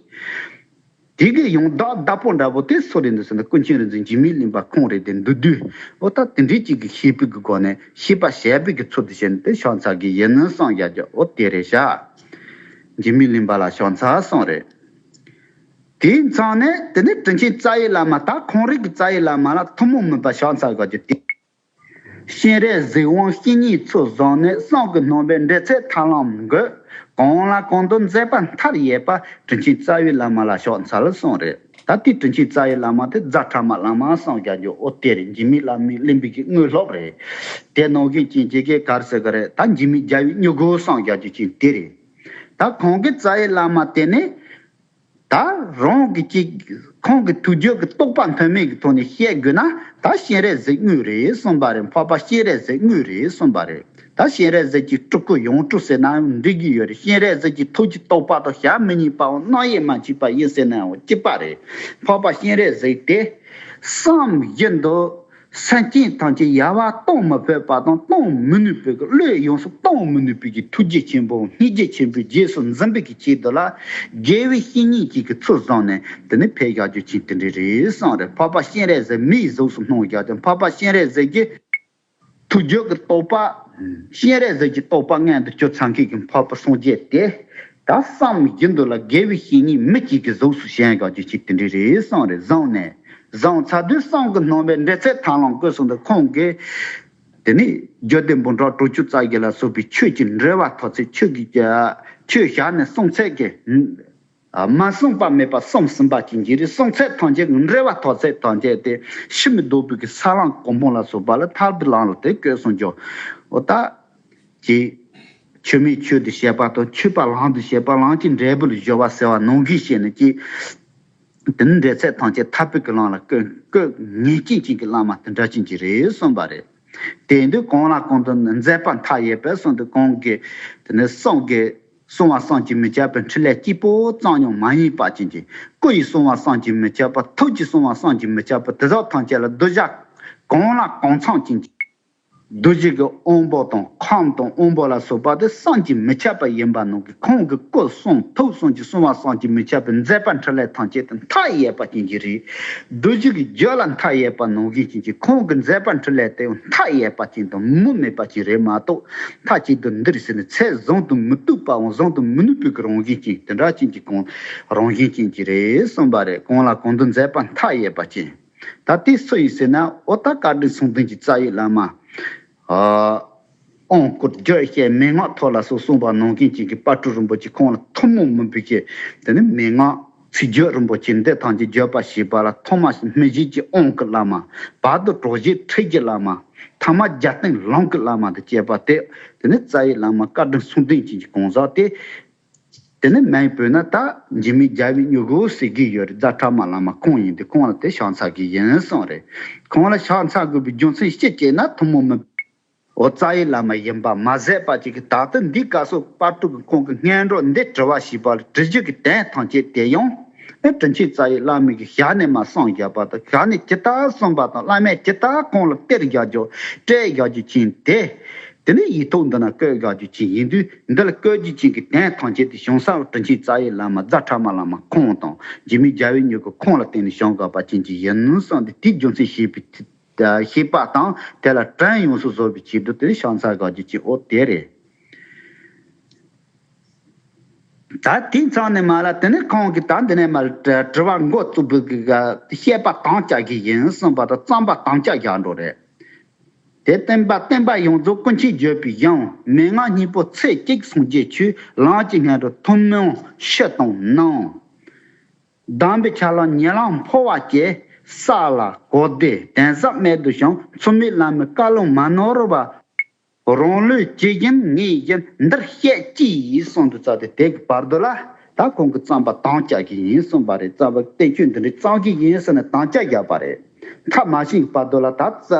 དེ་གི་ཡང་དག་བདག་པོ་འདྲ་པོ་དེ་སུ་རེད་འདུག་ཟེར་ན། ཀུན་མཁྱེན་རིག་འཛིན་འཇིགས་མེད་གླིང་པ་ཁོང་རེད་དེ་འདུག་དུས། འོ་ད་དེ་འདྲའི་ཅིག་གི་ཤེས་པའི་གི་སྒོ་ནས། ཤེས་པ་བྱས་པའི་གི་ཚུལ་དུ་བྱས་ནས་དེ་ཕྱག་འཚལ་གི་ཡིན་ནོ་གསུངས་བཞག་རྒྱུ། འོ་དེ་རེད་ཤག་འཇིགས་མེད་གླིང་པ་ལ་ཕྱག་འཚལ་གསུངས་རེད། དེའི་མཚམས་ནས་དེ་ནས་དྲིན་ཆེན་རྩ་བའི་བླ་མ། ད་ཁོང་རང་གི་རྩ་བའི་བླ་མ་ལ་ཐུན་མོང་མིན་པ་ཕྱག་འཚལ་དགོས་རྒྱུ་དེ། སྤྱན་རས་གཟིགས་དབང་བསྐྱེད་རྙེད་ཚུལ་བཟུང་ནས། གསུང་གི་སྣང་བས་འབྲེལ་ཚད་ཐར་ལམ་འགོད། གང་ལ་གང་འདུལ་མཛད་པ་མཐའ་ཡས་པ། དྲིན་ཆེན་རྩ་བའི་བླ་མ་ལ་ཕྱག་འཚལ་གསུངས་རེད། ད་དེ་དྲིན་ཆེན་རྩ་བའི་བླ་མ་དེ་རྫ་ཕྲ་མ་བླ་མ་གསུངས་བཞག་རྒྱུ། འོ་དེ་རེད། འཇིགས་མེད་བླ་མའི་གླིང་པའི་གི་དངོས་སློབ་རེད། དེ་ནང་བཞིན་ཅན་ཅིག་གི་ག་རེ་ཟེར་གི་རེད། ད་འཇིགས་མེད་རྒྱལ་བའི་མྱུ་གུ་གསུངས་བཞག་རྒྱུ་ཅན་དེ་རེད། ད་ཁོང་གི་རྩ་བའི་བླ་མ་དེ་ནི། ད་རང་གི་ཅིག་ཁོང་གི་ཐུགས་རྒྱུད་ཀྱི་རྟོགས་པ་མཐོ་དམན་གྱི་ཐོག་ནས་བཤད་དགོས་ན། ད་སྤྱན་རས་གཟིགས་དངོས་རེད་གསུངས་པ་རེད། འཕགས་པ་སྤྱན་རས་གཟིགས་དངོས་རེད་གསུངས་པ་རེད། ད་སྤྱན་རས་གཟིགས་ཀྱི་སྤྲུལ་སྐུ་ཡོངས་གྲུབ་ཟེར་ན་ཡང་འགྲིག་གི་ཡོད་རེད། སྤྱན་རས་གཟིགས་ཀྱི་ཐུགས་ཀྱི་རྟོགས་པ་དང་ཞལ་མི་གཉིས་པའམ་རྣམ་དབྱེ་མ་མཆིས་པ་ཡིན་ཟེར་ན་ཡང་གཅིག་པ་རེད། འཕགས་པ་སྤྱན་རས་གཟིགས་དེ་ བསམ་བཞིན་དུ་སེམས་ཅན་ཐམས་ཅད་ཡལ་བར་གཏོང་མི་ཕོད་པ་དང་གཏོང་མི་ནུས་པའི་གི། བློས་ཡོངས་སུ་གཏོང་མི་ནུས་པའི་གི་ཐུགས་རྗེ་ཆེན་པོ་སྙིང་རྗེ་ཆེན་པོའི་རྗེས་སུ་འཛིན་པའི་གི་ཆེད་དུ་ལ། དགེ་བའི་བཤེས་གཉེན་གཅིག་གི་ཚུལ་བཟུང་ནས་དེ་ནས་ཕེབས་བཞག་རྒྱུ་ཅིག་དེ་འདྲ་རེད་གསུངས་རེད། འཕགས་པ་སྤྱན་རས་གཟིགས་མིའི་གཟུགས་སུ་སྣང་བཞག་ཅིང་། འཕགས་པ་སྤྱན་རས་གཟིགས་ཀྱི་ཐུགས་རྒྱུད་ཀྱི་རྟོགས་པ། སྤྱན་རས་གཟིགས་ཀྱི་རྟོགས་པ་མངོན་དུ་གྱུར་ཚར་མཁན་གྱི་འཕགས་པ་སངས་རྒྱས་དེ། ད་བསམ་བཞིན་དུ་ལ་དགེ་བའི་བཤེས་གཉེན་མི་གཅིག་གི་གཟུགས་སུ་བཞེངས་བཞག་རྒྱུ་ཅིག་དེ་འདྲ་རེད་གསུངས་རེད། བཟུང་ནས། བཟུང་ཚར་དུས་བསམ་གྱིས་སྣང་བའི་འབྲེལ་ཚད་ཐར་ལམ་བཀོད་སོང་དུས་ཁོང་གིས། དེ་ནས་རྒྱུད་སྡེ་འབུམ་ཕྲག་དྲུག་ཅུ་རྩ་བཞི་ལ་སོགས་པའི་ཆོས་ཀྱི་འགྲེལ་པ་ཐོབ་ཚད། ཆོས་ཀྱི་ཆོས་བཞག་ནས་གསུངས་ཚད་ཀྱི། མ་གསུངས་པ་མེད་པ་གསུངས་ཟིན་པ་ཅན་གྱི་རིགས། གསུངས་ཚད་ཐམས་ཅད་ཀྱི་འགྲེལ་པ་ཐོབ་ཚད་ཐམས་ཅད་དེ་ཕྱིར་མི་ལྡོག་པའི་གི་ས་ལམ་གོ་འཕང་ལ་སོགས་པ་ལ་ཐར་པའི་ལམ་ལ་དེ་བཀོད་སོང་ཀྱང་། འོ་ད་ཀྱི་ཆོས་མེད་ཆོས་དུ་བྱེད་པ་དང་ཆོས་པ་ལམ་དུ་བྱེད་པ། ལམ་གྱི་འབྲས་བུ་ལ་སྦྱོར་བ་ཟེར་བ་ནང་བཞིན་བྱས་ནས་ཀྱི། དེ་ནི་འབྲེལ་ཚད་ཐམས་ཅད་ཐར་པའི་གི་ལམ་ལ་བཀོད་བཀོད་ངེས་ཅན་ཅན་གྱི་བླ་མ་དེ་འདྲ་ཅན་གྱི་རེད་གསུངས་པ་རེད། དེ་དུས་གང་ལ་གང་འདུལ་མཛད་པ་མཐའ་ཡས་པའི་གསུང་དུ་གང་གི་དེ་ནི་གསུང་གི། གསུང་བ་བསམ་གྱིས་མི་ཁྱབ་པའི་འཕྲིན་ལས་གཅིག་པོ་ཙམ་ཡང་མ་ཡིན་པ་ཅན་གྱི། སྐུ་ཡི་གསུང་བ་བསམ་གྱིས་མི་ཁྱབ་པ། ཐུགས་ཀྱི་གསུང་བ་བསམ་གྱིས་མི་ཁྱབ་པ། དེ་དག་ཐམས་ཅད་ལ་གདུལ་བྱ་གང་ལ་གང་འཚམ་ཅན་གྱི། གདུལ་བྱའི་གི་དབང་པོ་དང་ཁམས་དང་དབང་པོ་ལ་སོགས་པ་དེ་བསམ་གྱིས་མི་ཁྱབ་པ་ཡིན་པ་ནང་གི། ཁོང་གི་སྐུ་གསུང་ཐུགས་གསུང་གི་གསུང་བ་བསམ་གྱིས་མི་ཁྱབ་པའི་མཛད་པ་འཕྲིན་ལས་ཐམས་ཅད་དེ་མཐའ་ཡས་པ་ཅན་གྱི་རེད། གདུལ་བྱའི་གི་རྒྱུད་ལ་མཐའ་ཡས་པ་ནང་བཞིན་ཅན་གྱི། ཁོང་གི་མཛད་པ་འཕྲིན་ལས་དེ་མཐའ་ཡས་པ་ཅན་དང་མུ་མེད་པ་ཅན་རེད་མ་གཏོགས། མཐའ་གཅིག་ཏུ་འདིར་ཟེར་ནས་ཚད་བཟུང་དུ་མི་བཏུབ་པའམ་བཟུང་དུ་མི་ནུས་པའི་གི་རང་བཞིན་ཅན་དེ་འདྲ་ཅན་གྱི་གང་རང་བཞིན་ཅན་གྱི་རེད་གསུངས་པ་རེད། གང་ལ་གང་འདུལ་མཛད་པ་མཐའ་ཡས་པ་ཅན། ད་དེ་སུ་ཡིན་ཟེར་ན། འོ་ད་བཀའ་དྲིན་གསུམ་ལྡན་གྱི་རྩ་བའི་བླ་མ། ཨ། དབང་བསྐུར་བརྗོད་བྱེད་མན་ངག་ཐོག་ལ་སོགས་གསུངས་པ་ནང་བཞིན་ཅན་གྱི་དཔལ་སྤྲུལ་རིན་པོ་ཆེ་ཁོང་ལ་ཐུན་མོང་མིན་པའི་ཆེད། དེ་ནི་མན་ངག་ཚིག་བརྗོད་རིན་པོ་ཆེ་འདི་ཐམས་ཅད་བརྗོད་པ་ཞེས་པ་ལ། ཐོག་མ་སྨིན་བྱེད་ཀྱི་དབང་གི་བླ་མ། བར་དུ་གྲོལ་བྱེད་ཁྲིད་ཀྱི་བླ་མ། ཐ་མ་རྒྱབ་རྟེན་ལམ་གྱི་བླ་མ་དང་བཅས་པ་སྟེ། དེ་ནི་རྩ་བའི་བླ་མ་བཀའ་དྲིན་གསུམ་ལྡན་ཅན་གྱི་གང་ཟག་སྟེ། དེ་ནི་མིང་བོས་ན་ད་འཇིགས་མེད་རྒྱལ་བའི་སྨྱུ་གུ་ཟེར་གྱི་ཡོད་རེད། རྫ་ཁྲ་མ་བླ་མ་ཁོང་ཡིན་ཏེ། ཁོང་ལ་དེ་ཕྱག་འཚལ་གྱི་ཡིན་གསུངས་རེད། ཁོང་ལ་ཕྱག་འཚལ་དགོས་པའི་རྒྱུ་མཚན་ཅི་བྱས་ན། ཐུན་མོང་མིན་འོ་རྩ་བའི་བླ་མ་ཡིན་པ་མ་ཟད་པ་ཅིག་གིས། ད་ལྟ་འདི་སྐབས་སུ་དཔལ་སྤྲུལ་གྱིས་ཁོང་གི་སྔོན་འགྲོ་འདི་དྲི་བ་ཞེས་པ་ལ་དྲི་རྒྱུ་གི་དོན་ཐམས་ཅད་དེ་ཡང་ནི་དྲིན་ཅན་རྩ་བའི་བླ་མ་གིས་ཞལ་ནས་མར་གསུངས་བཞག་པ་དང་། ཞལ་ནས་ཇི་ལྟར་གསུངས་པ་དང་། བླ་མས་ཇི་ལྟར་ཁོང་ལ་གཏེར་བཞག་རྒྱུ་སྤྲད་བཞག་རྒྱུ་ཅན་དེ། དེ་ནི་ཡིག་ཐོག་འདི་ན་བཀོད་བཞག་རྒྱུ་ཅན་ཡིན་དུས། འདི་ལ་བཀོད་རྒྱུ་ཅན་གྱི་དོན་ཐམས་ཅད་དེ་བྱང་ས་དྲིན་ཅན་རྩ་བའི་བླ་མ་རྫ་ཁྲ་མ་བླ་མ་ཁོང་དང་། འཇིགས་མེད་རྒྱལ་བའི་སྨྱུ་གུ་ཁོང་ལ་བརྟེན་ནས་བྱུང་དགོས་པ་ཅན་གྱི་ཡིན་གསུངས་ཏེ། དེའི་རྒྱུ་མཚན་ཤེས་པའི་ཤེས་པ་དང་། དེ་ལ་དྲིན་ཡོངས་སུ་གཟོ་བའི་ཆེད་དུ་དེ་ནི་ཕྱག་འཚལ་དགོས་རྒྱུ་ཅན་འོ་དེ་རེད། ད་དེ་ཚང་ནས་མ་ལ་དེ་ནས་ཁོང་གིས་ད་འདི་ནས་མ་ལ་དྲི་བ་འགོ་བཙུགས་པའི་གི་བཤད་པ་དང་བཅའ་གི་ཡིན་གསུངས་པ་དང་། རྩོམ་པ་དང་བཅའ་རྒྱག་འགྲོ་རེད། དེ་བསྟན་པ་བསྟན་པ་ཡོངས་རྫོགས་ཀུན་མཁྱེན་བརྗོད་པའི་གཞུང་། མན་ངག་སྙིང་པོ་ཚིག་གཅིག་སངས་རྒྱས་ཆོས། ལམ་གྱི་སྔོན་འགྲོ་ཐུན་མོང་ཕྱི་དང་ནང་། གདམས་པའི་ཆ་ལམ་ཉེ་ལམ་འཕོ་བ་བཅས། ས་ལ་གོ་བདེ་གདན་ས་རྨད་དུ་བྱུང་། མཚུངས་མེད་བླ་མའི་བཀའ་ལུང་མ་ནོར་བ། རང་ལུགས་ཇི་བཞིན་ངེས་བཞིན་འདིར་བཤད་ཅིག་གསུངས་དུས་ཙམ་དེ་དེ་གི་བར་དུ་ལ་ད་ཁོང་གིས་རྩོམ་པ་དང་བཅའ་གི་ཡིན་གསུངས་པ་རེད། རྩོམ་པ་བསྟན་བཅོས་འདི་འདྲའི་རྩོམ་གི་ཡིན་ཟེར་ནས་དང་བཅའ་བརྒྱབ་པ་རེད། མཐའ་མ་ཕྱིན་གི་བར་དུ་ལ་ད་བྱ་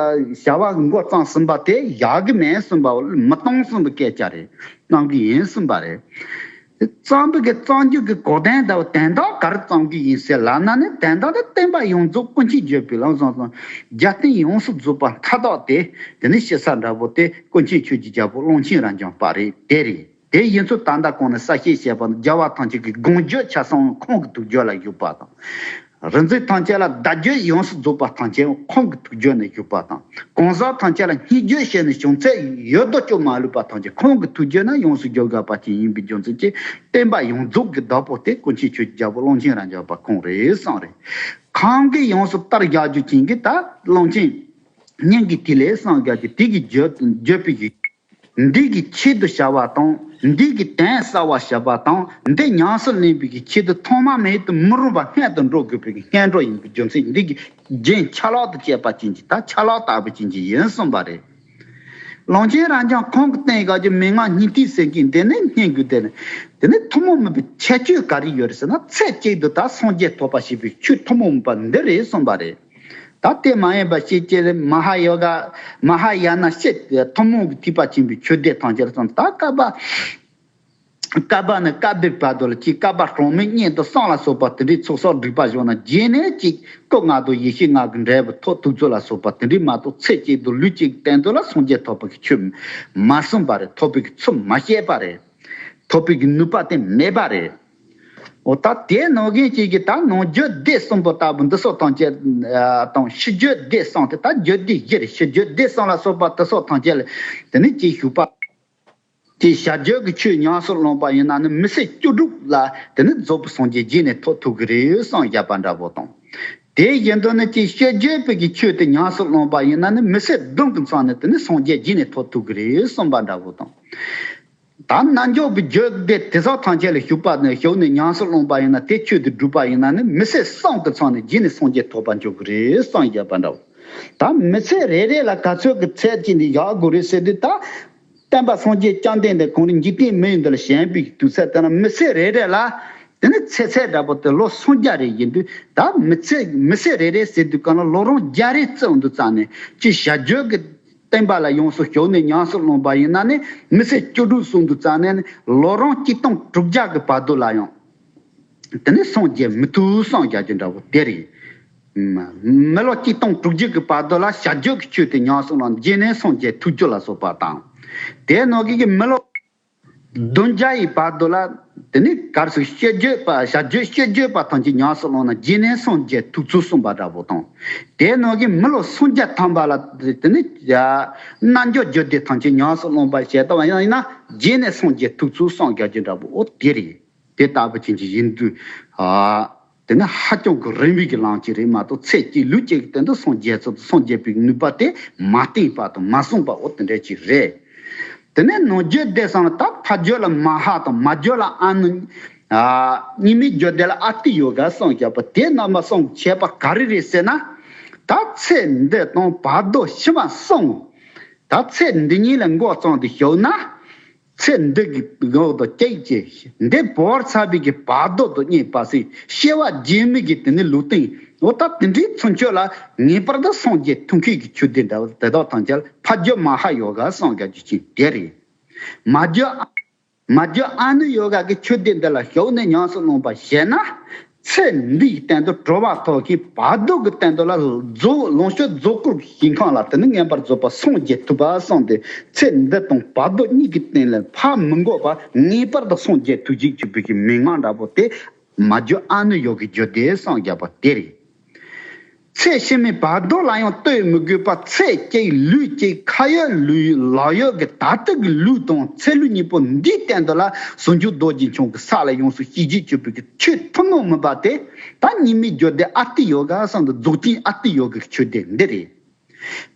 བ་འགོ་བརྩམས་ཟིན་པ་དེ་ཡག་གི་མེད་གསུངས་པ། མི་གཏོང་གསུངས་པའི་སྐད་ཆ་རེད། རྩོམ་གི་ཡིན་གསུངས་པ་རེད། རྩོམ་པའི་གི་རྩོམ་རྒྱུ་གི་གོ་དོན་དང་དོན་དག་ག་རེ་རྩོམ་གི་ཡིན་ཟེར་ལབ་ན་ནི། དོན་དག་ནི་བསྟན་པ་ཡོངས་རྫོགས་ཀུན་མཁྱེན་བརྗོད་པའི་ལམ་བཟང་དང་། རྒྱབ་རྟེན་ཡོངས་སུ་རྫོགས་པ་མཐའ་དག་དེ། དེ་ནི་ཞེ་ས་འདྲ་པོ་དེ་ཀུན་མཁྱེན་ཆོས་ཀྱི་རྒྱལ་པོ་ཀློང་ཆེན་རབ་འབྱམས་པ་རེད། དེ་རེད། དེ་ཡིན་ཚུལ་ད་ལྟ་གོང་ནས་གསལ་བཤད་བྱས་པ་ནི། རྒྱལ་བ་ཐམས་ཅད་ཀྱི་དགོངས་བརྗོད་ཆ་ཚང་ཁོང་གི་ཐུགས་རྒྱུད་ལ་བཞུགས་པ་དང་། རིག་འཛིན་ཐམས་ཅད་ལ་བརྡ་བརྒྱུད་ཡོངས་སུ་རྫོགས་པ་ཐམས་ཅད་ཁོང་གི་ཐུགས་རྒྱུད་ནས་བཞུགས་པ་དང་། གང་ཟག་ཐམས་ཅད་ལ་སྙན་བརྒྱུད་བྱས་ནས་བྱུང་ཚད་ཡོད་དོ་ཅོག་མ་ལུས་པ་ཐམས་ཅད་ཁོང་གི་ཐུགས་རྒྱུད་ན་ཡོངས་སུ་རྫོགས་པ་ཅན་ཡིན་པའི་རྒྱུ་མཚན་གྱིས། བསྟན་པ་ཡོངས་རྫོགས་ཀྱི་བདག་པོ་དེ་ཀུན་མཁྱེན་ཆོས་ཀྱི་རྒྱལ་པོ་ཀློང་ཆེན་རབ་འབྱམས་པ་ཁོང་རེད་གསུངས་རེད། ཁོང་གིས་ཡོངས་སུ་དར་རྒྱག་རྒྱུ་ཅན་གྱི་ད་ཀློང་ཆེན་སྙིང་གི་ཐིག་ལེ་གསུངས་རྒྱག་རྒྱུ་དེ་གི་བརྗོད་བརྗོད་པའི་གི། འདི་གི་ཆེད་དུ་བྱ་བ་དང་། འདི་གི་དོན་གསལ་བར་བྱ་བ་དང་། འདི་ཉམས་སུ་ལེན་པའི་གི་ཆེད་དུ་ཐོག་མ་མེད་དུ་མི་རུང་བ་སྔོན་དུ་འགྲོ་དགོས་པའི་གི་སྔོན་འགྲོ་ཡིན་པའི་རྒྱུ་མཚན། འདི་གི་རྒྱན་ཆ་ལག་ཏུ་བྱས་པ་ཅན་གྱི་ད་ཆ་ལག་ལྟ་བུ་ཅན་གྱི་ཡིན་གསུངས་པ་རེད། ཀློང་ཆེན་རབ་འབྱམས་ཁོང་གིས་བསྟན་བཞག་རྒྱུ་མན་ངག་སྙིང་ཐིག་ཟེར་གྱི་འདི་ནི་སྙན་བརྒྱུད་དེ་ནི། དེ་ནི་ཐུན་མོང་མིན་པའི་ཁྱད་ཆོས་ག་རེ་ཡོད་རེད་ཟེར་ན། ཚེ་གཅིག་ཏུ་ད་སངས་རྒྱས་ཐོབ་པ་ཞེས་པའི་ཆོས་ཐུན་མོང་མིན་པ་འདི་རེད་གསུངས་པ་རེད། ད་དེ་མ་ཡིན་པ་ཤེས་ཀྱི་རེད། མ་ཧཱ་ཡོ་ག་མ་ཧཱ་ཡ་ན་ཤེས་ཐུན་མོང་གི་ཐེག་པ་ཆེན་པོའི་ཆོས་སྡེ་ཐམས་ཅད་ལ་སོང་ད་སྐབས་པ་ བསྐལ་པ་ནས་བསྐལ་པའི་བར་དུ་ལ་ཅིག་བསྐལ་པ་གྲངས་མེད་གཉིས་དང་གསུམ་ལ་སོགས་པ་དེ་འདྲའི་ཚོགས་བསགས་སྒྲིབ་པ་བྱུང་ན། རྗེས་ནས་ཅིག་སྐུ་ལྔ་དང་ཡེ་ཤེས་ལྔ་གི་འབྲས་བུ་ཐོབ་ཐུབ་ཚུལ་ལ་སོགས་པ་དེ་འདྲའི་མ་གཏོགས། ཚེ་གཅིག་དང་ལུས་གཅིག་གི་སྟེང་དུ་ལ་སངས་རྒྱས་ཐོབ་པའི་ཆོས་མ་གསུངས་པ་རེད། ཐོབ་པའི་ཚུལ་མ་བཤད་པ་རེད། ཐོབ་པའི་ནུས་པ་དེ་མེད་པ་རེད། འོ་ད་དེ་ནང་བཞིན་གཅིག་གིས་ད་ནང་རྒྱུད་སྡེ་གསུམ་པོ་ལྟ་བུ་འདི་སོགས་ཐམས་ཅད་དང་། ཕྱི་རྒྱུད་སྡེ་གསུམ་དེ་ད་རྒྱུད་སྡེ་བཞི་རེད། ཕྱི་རྒྱུད་སྡེ་གསུམ་ལ་སོགས་པ་དེ་སོགས་ཐམས་ཅད་ལ་དེ་ནི་ཅིག་ཞུགས་པ། དེ་བྱ་རྒྱུད་ཀྱི་ཆོས་ཉམས་སུ་བླངས་པ་ཡིན་ན་ནི་མི་ཚེ་བཅུ་དྲུག་ལ་དེ་ནི་རྫོགས་པའི་སངས་རྒྱས་རྗེས་ནས་ཐོབ་ཐུབ་ཀྱི་རེད་གསུངས་བཞག་པ་འདྲ་པོ་དང་། དེ་བཞིན་དུ་ནི་ཅིག་སྤྱོད་བརྒྱུད་པའི་གི་ཆོས་དེ་ཉམས་སུ་བླངས་པ་ཡིན་ན་ནི་མི་ཚེ་བདུན་གྱི་མཚམས་ནས་དེ་ནི་སངས་རྒྱས་རྗེས་ནས་ཐོབ་ཐུབ་ཀྱི་རེད་གསུངས་པ་འདྲ་པོ་དང་། ད་རྣལ་འབྱོར་པའི་རྒྱུད་སྡེ་དེ་དག་ཐམས་ཅད་ལ་ཞུགས་པ་ནི་ཞུགས་ནས་ཉམས་སུ་བླངས་པ་ཡིན་ན། དེ་ཆོས་དེ་བསྒྲུབས་པ་ཡིན་ན་ནི་མི་ཚེ་གསུམ་གྱི་མཚམས་ནས་རྗེས་ནས་སངས་རྒྱས་ཐོབ་པར་འགྱུར་གྱི་རེད་གསུངས་བཞག་པ་འདྲ་པོ། ད་མི་ཚེ་རེ་རེ་ལ་ག་ཚོད་ཀྱི་ཚད་ཅིག་འདི་བཞག་དགོས་རེད་ཟེར་དུས། ད་བསྟན་པ་སངས་རྒྱས་བཅོམ་ལྡན་འདས་གང་རིགས་འཇིག་རྟེན་མི་ཡི་འདི་ལ་ཞེན་པའི་དུས་ཚོད་དེ་ན་མི་ཚེ་རེ་རེ་ལ་དེ་ནི་ཚེ་ཚད་འདྲ་པོ་དེ་ལོ་སུམ་བརྒྱ་རེ་ཡིན་དུས། ད་མི་ཚེ་མི་ཚེ་རེ་རེ་ཟེར་དུས་གང་ལ་ལོ་རིམ་བརྒྱ་རེ་བརྩི་འོང་དུས་ཙང་ནས་ཅིག་བྱ་རྒྱུད་ཀྱི་བསྟན་པ་ལ་ཡོངས་སུ་ཞུགས་ནས་ཉམས་སུ་བླངས་པ་ཡིན་ན་ནི་མི་ཚེ་བཅུ་དྲུག་སོང་དུས་ཙང་ནས་ལོ་རིམ་གཅིག་སྟོང་དྲུག་བརྒྱ་གི་བར་དུ་ལ་ཡང་དེ་ནི་སངས་རྒྱས་མི་ཐུབ་གསུངས་བཞག་རྒྱུ་འདྲ་པོ་དེ་རེད། མི་ལོ་གཅིག་སྟོང་དྲུག་བརྒྱ་གི་བར་དུ་ལ་བྱ་རྒྱུད་ཀྱི་ཆོས་དེ་ཉམས་སུ་བླངས་རྗེས་ནས་སངས་རྒྱས་ཐུབ་རྒྱུ་ལ་སོགས་པ་དང་། དེ་ནང་གི་མི་ལོ་བདུན་བརྒྱ་ཡི་བར་དུ་ལ་དེ་ནི་གར་སོགས་སྤྱོད་བརྒྱུད་པ་བྱ་རྒྱུད་སྤྱོད་བརྒྱུད་པ་ཐམས་ཅད་ཉམས་སུ་བླངས་ན་རྗེས་ནས་སངས་རྒྱས་ཐུབ་ཚུལ་གསུངས་པ་འདྲ་པོ་དང་། དེ་ནང་གི་མི་ལོ་སུམ་བརྒྱ་ཐམ་པ་ལ་དེ་ནི་རྣལ་འབྱོར་རྒྱུད་སྡེ་ཐམས་ཅད་ཉམས་སུ་བླངས་པ་བྱས་ལྟ་བ་ཡང་ཡིན་ན་རྗེས་ནས་སངས་རྒྱས་ཐུབ་ཚུལ་གསུངས་བཞག་རྒྱུ་འདྲ་པོ་འོ་དེ་རེད། དེ་ལྟ་བུ་ཅན་གྱི་ཡིན་དུས། ཨ། དེ་ནི་ཧ་ཅང་གི་རིང་བའི་གི་ལམ་ཅིག་རེད་མ་གཏོགས། ཚེ་གཅིག་ལུས་གཅིག་གི་སྟེང་དུ་སངས་རྒྱས་ཚུལ་དང་སངས་རྒྱས་པའི་ནུས་པ་དེ་མ་བསྟན་པ་དང་མ་གསུངས་པ་འོ་དེ་འདྲ་ཅིག་རེད། དེ་ནས་ནང་རྒྱུད་སྡེ་གསུམ་ལ་ད་ཕ་རྒྱུད་ལ་མ་ཧ་དང་། མ་རྒྱུད་ལ་ཨ་ནུ། ཨ། གཉིས་མེད་རྒྱུད་སྡེ་ལ་ཨ་ཏི་ཡོ་ག་གསུངས་བཞག་པ་དེ་རྣམ་པ་གསུམ་ཁྱད་པར་ག་རེ་རེད་ཟེར་ན། ད་ཚེ་འདི་དང་བར་དོ་ཕྱི་མ་གསུམ། ད་ཚེ་འདི་ཉིད་ལ་མགོ་བརྩམས་ཏེ་ཞུགས་ན། ཚེ་འདི་གི་འོག་ཏུ་སྐྱེས་ཀྱི་འདི་བོར་ཚར་བའི་གི་བར་དོ་དང་གཉིས་པ་སྲིད་སྐྱེ་བ་རྗེས་མའི་གི་དེ་ནི་ལུས་རྟེན་འོ་ད་དེ་འདྲའི་ཚུན་ཆོད་ལ་ངེས་པར་དུ་སངས་རྒྱས་ཐུབ་མཁན་གྱི་ཆོས་སྡེ་འདྲ་བ་དེ་དག་ཐམས་ཅད་ལ་ཕ་རྒྱུད་མ་ཧ་ཡོ་ག་གསུངས་བཞག་རྒྱུ་ཅན་དེ་རེད། མ་རྒྱུད་མ་རྒྱུད་ཨ་ནུ་ཡོ་ག་གི་ཆོས་སྡེ་འདི་ལ་ཞུགས་ནས་ཉམས་སུ་བླངས་པ་བྱས་ན། ཚེ་འདིའི་སྟེང་དུ་གྲོལ་བ་ཐོབ་ཀྱི་བར་དོ་གི་སྟེང་དུ་ལ་རྫོགས་ལོངས་སྤྱོད་རྫོགས་སྐུར་ཞིང་ཁམས་ལ་དེ་ནི་མངོན་པར་རྫོགས་པ་སངས་རྒྱས་ཐུབ་པ་གསུངས་ཏེ། ཚེ་འདི་དང་བར་དོ་གཉིས་ཀྱི་སྟེང་ལ་ཕར་མི་འགོག་པར་ངེས་པར་དུ་སངས་རྒྱས་ཐུགས་རྗེ་ཆེན་པོའི་གི་མན་ངག་འདྲ་པོ་དེ་མ་རྒྱུད་ཨ་ནུ་ཡོ་གའི་རྒྱུད་སྡེ་གསུངས་བཞག་པ་དེ་རེད། ཚེ་ཕྱི་མའི་བར་དོ་ལ་ཡང་ལྟོས་མི་དགོས་པར་ཚེ་གཅིག་ལུས་གཅིག་ཁ་ཡོད་ལུས་ལག་ཡོད་ཀྱི་ད་ལྟ་གི་ལུས་དང་ཚེ་ལུས་གཉིས་པོ་འདིའི་སྟེང་དུ་ལ་ཟུང་འཇུག་རྡོ་རྗེ་འཆང་གི་ས་ལ་ཡོངས་སུ་གཤེགས་རྗེས་གཅོད་པའི་གི་ཆོས་ཐུན་མོང་མིན་པ་དེ་ད་གཉིས་མེད་རྒྱུད་སྡེ་ཨ་ཏི་ཡོ་ག་གསུངས་འདུག་རྫོགས་ཆེན་ཨ་ཏི་ཡོ་གའི་ཆོས་སྡེ་འདི་རེད།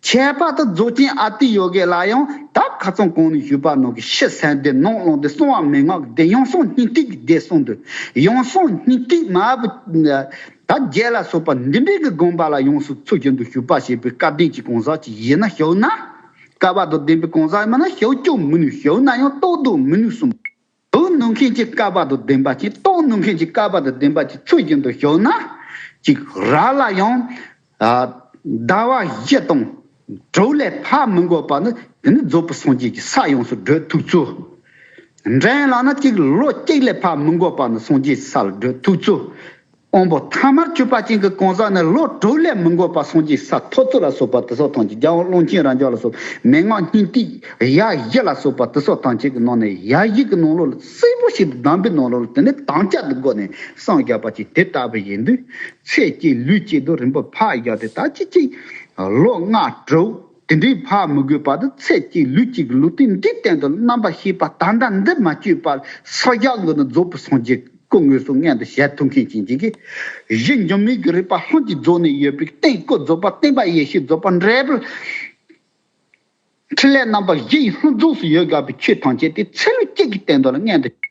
ཁྱད་པར་དུ་རྫོགས་ཆེན་ཨ་ཏི་ཡོ་གའི་ལ་ཡང་ད་ཁ་སང་གོང་ནས་ཞུས་པ་ནང་གི་ཕྱི་གསལ་སྡེ་ནང་རློམ་སྡེ་གསང་བ་མན་ངག་གི་སྡེ་ཡང་གསང་སྙིང་ཐིག་གི་སྡེ་གསུམ་འདུག་ཡང་གསང་སྙིང་ཐིག་མ་བུ། ད་རྒྱལ་ལ་སོགས་པ་འདི་འདྲའི་གི་དགོངས་པ་ལ་ཡོངས་སུ་ཚུལ་བཞིན་དུ་ཞུགས་པ་ཞེས་པའི་བཀའ་བསྟན་གྱི་གང་ཟག་ཅིག་ཡིན་ན་ཞུགས་ན། བསྐལ་པ་དང་ལྡན་པའི་གང་ཟག་མིན་ན་ཞུགས་ཀྱང་མི་ནུས། ཞུགས་ན་ཡང་རྟོགས་ལྡོག་མི་ནུས་གསུངས། ཞུགས་ནུས་མཁན་གྱི་བསྐལ་པ་དང་ལྡན་པ་ཅིག་རྟོགས་ནུས་མཁན་གྱི་བསྐལ་པ་དང་ལྡན་པ་ཅིག་ཚུལ་བཞིན་དུ་ཞུགས་ན། ཅིག་ར་ལ་ཡང་། ཟླ་བ་བཞི་དང་དྲུག་ལས་ཕར་མི་འགོར་བ་ནི་དེ་ནི་རྫོགས་པའི་སངས་རྒྱས་ཀྱི་ས་ཡོངས་སུ་བགྲོད་ཐུབ་ཚུལ། འགྲན་ལ་ན་ཅིག་ལོ་གཅིག་ལས་ཕར་མི་འགོར་བ་ནི་སངས་རྒྱས་ཀྱི་ས་ལ་བགྲོད་ཐུབ་ཚུལ། དབང་པོ་ཐ་མར་གྱུར་པ་ཅན་གྱི་གང་ཟག་ནི་ལོ་དྲུག་ལས་མི་འགོར་བར་སངས་རྒྱས་ས་ཐོབ་ཚུལ་ལ་སོགས་པ་དེ་སོགས་ཐམས་ཅད་རྒྱལ་དབང་ཀློང་ཆེན་རབ་འབྱམས་ལ་སོགས་མན་ངག་སྙིང་ཐིག་ཡ་བཞི་ལ་སོགས་པ་དེ་སོགས་ཐམས་ཅད་ཀྱི་ནང་ནས་ཡ་བཞི་གི་ནང་ལོགས་ལ་གསལ་པོ་ཞིག་ཏུ་གདམས་པའི་ནང་ལོགས་ལ་དེ་ནས་དམ་བཅའ་དུ་བསྒོ་ནས་གསུངས་བཞག་པ་ཅིག་དེ་ལྟ་བུ་ཡིན་དུས། ཚེ་གཅིག་ལུས་གཅིག་ཏུ་རིང་པོ་ཕར་བཞག་སྟེ་ད་ཅི་ཅིག་ལོ་ལྔ་དྲུག་དེ་འདྲའི་ཕར་མི་དགོས་པར་དུ་ཚེ་གཅིག་ལུས་གཅིག་གི་ལུས་རྟེན་འདིའི་སྟེང་དུ་རྣམ་པར་ཤེས་པ་ད་ལྟ་འདི་མ་བཅོས་པར་སངས་རྒྱས་ཀྱི་ནི་རྫོགས་པའི་སངས་རྒྱས། སྐུ་དངོས་སུ་མངོན་དུ་བྱེད་ཐུབ་མཁན་ཅན་གྱི་གཞི་འགྱུར་མེད་ཀྱི་རིག་པ་ལྷུན་གྱིས་རྫོགས་ནས་ཡོད་པའི་རྟེན་སྐུ་རྫོགས་པ། བརྟེན་པ་ཡེ་ཤེས་རྫོགས་པ། འབྲས་བུ་ཕྲིན་ལས་རྣམ་པ་བཞི་ཡི་ལྷུན་རྫོགས་སུ་ཡོད་དགོས་པའི་ཆོས་ཐམས་ཅད་དེ་ཚེ་ལུས་གཅིག་གི་སྟེང་དུ་ལ་མངོན་དུ་